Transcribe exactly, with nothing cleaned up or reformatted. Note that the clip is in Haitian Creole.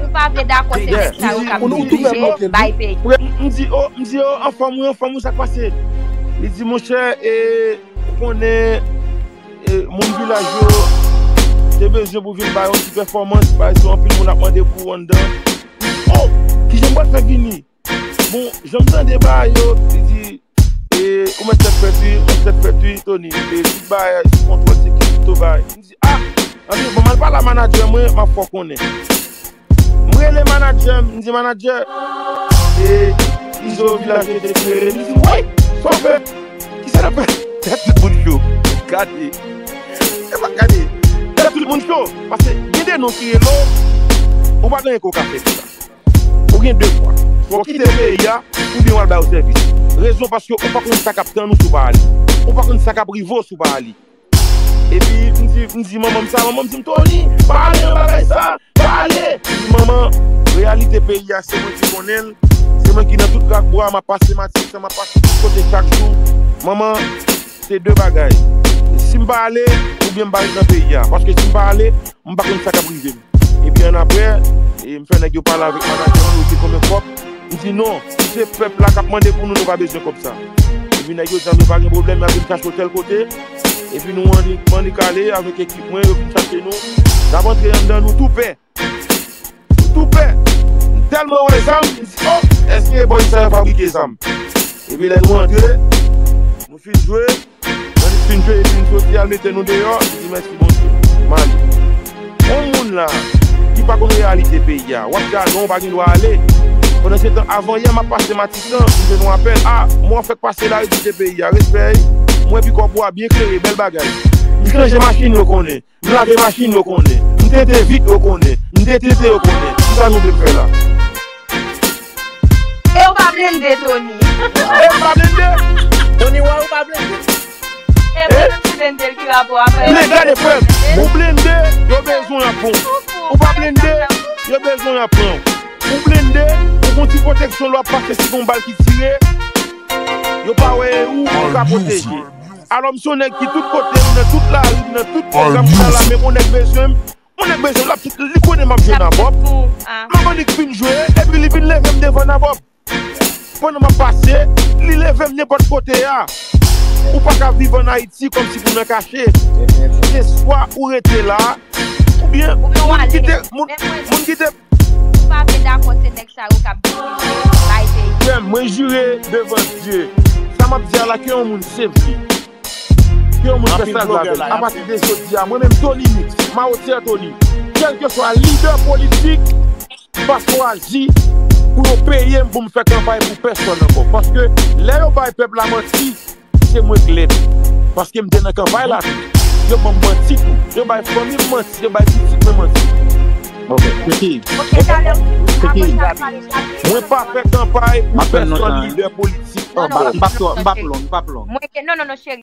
Nou pa vle dakò se nèg sa yo k ap dirije bay peyi. M di, o, m di, o, anfòm wi, anfòm wi, sa k pase? Li di, monchè, e, ou konnen, e, moun vilaj yo te bezwen pou vin bay yon ti pèfòmans, pa egzanp, anpil moun ap mande pou ou anndan. O, kijan m pral fè vini? Bon, jan m tande bagay yo, li di, e, ou mèt tèt frèt wi, ou mèt tèt frèt wi, Tony. E, tout bagay sou kontwòl, se ki pito bagay. M di, a, anben, bon, m al pale a manadjè mwen, m ap fè w konnen. M rele manadjè m, m di, manadjè, e, Izo vilaj yo te klere. Li di, wi, sa w fè? Kisa n ap fè? Tèt tout moun cho. Gade. E pa gade. Tèt tout moun cho. Paske gen de non ki rele w, ou pa gen anyen ke w ka fè pou sa. Ou gen de chwa. Swa w kite peyi a, oubyen w al ba yo sèvis. Rezon paske ou pa konn sa k ap tann ou si w pa ale. Ou pa konn sa k ap rive w si w pa ale. Epi, m di, m di manman m sa, manman m di m, Tony, pa ale nan bagay sa, pa ale. M di, manman, reyalite peyi a, se mwen ki konnen l. Se mwen ki nan tout rak bwa, m ap pase Matisan, m ap pase tout kote chak jou. Manman, se de bagay. Si m pa ale, oubyen m pa ret nan peyi a. Paske si m pa ale, m pa konn sa k ap rive m. Epi annapre, e, m fè nèg yo pale avèk manadjè mwen, yo di konbyen kòb. M di non, si se pèp la k ap mande pou nou, nou pa bezwen kòb sa. Epi nèg yo di m yo pa gen pwoblèm, y ap vin chache w tèl kote. Epi nou annik, m annik ale avèk ekip mwen, yo vin chache nou. N ap antre anndan, nou tou pè. Nou tou pè. M tèlman wè zam, m di, o, èske bòy sa yo fabrike zam? Epi lè nou antre, nou fin jwe, Lè n fin jwe, epi n soti al mete nou deyò, li di, mèsi Bondye. M ale. Yon moun la, ki pa konn reyalite peyi a, w ap di a non, w pa gen dwa ale. Pandansetan, avan yè, m ap pase Matisan, m jwenn yon apèl, a, mò fèk pase la, yo kite peyi a, respè, m wè pikòp ou a byen klere, bèl bagay. M chanje machin, yo konnen. M lave machin, yo konnen. M tete vit, yo konnen. M detete, yo konnen. Kisa nou vle m fè la? E ou pa blende, Tony. E m pa blende? Tony Roy ou pa blende? E pou nou ki blende l ki rapò a fè? Men gade frè m, ou blende, yo bezwen aprann w. Ou pa blende, yo bezwen aprann w. Ou blende, ou gon ti pwoteksyon lè w ap pase si gon bal ki tire, yo pa wè ou, ou ka pwoteje. Alò m se yon nèg ki tout kote, m nan tout lari, m nan tout pwogram sa la, men yon nèg bezwen m, yon nèg bezwen m, l ap, li konnen m ap jwe nan bòb. M ap annik fin jwe, epi li vin leve m devan nan bòb. Pandan m ap pase, li leve m nenpòt kote a. Ou pa ka viv ann Ayiti kòmsi pou nan kache. Se swa ou rete la, oubyen moun kite, moun, moun kite. Ou pa vle dakò se nèg sa yo k ap dirije bay peyi. Frè m, mwen jire devan Dye, sa m ap di a la, ke yon moun save li. Ke yon moun fè sa l vle avè l. Apati de jodi a, mwen menm Tony Mix, Mawotyè Tony, kèlkeswa lidè politik, pa chwazi pou yo peye m pou m fè kanpay pou pèsòn ankò. Paske lè yo bay pèp la manti, se mwen k lèd. Paske m te nan kanpay la tou. Yo ban m manti tou. Yo bay fanmi m manti, yo bay pitit mwen manti. Ok, se ki? Ok, talè, se ki? Mwen pa fè kanpay pou pèsòn lidè politik ankò. M p ap twò, m p ap long, m p ap long. Mwen ke, non, non, non, cheri.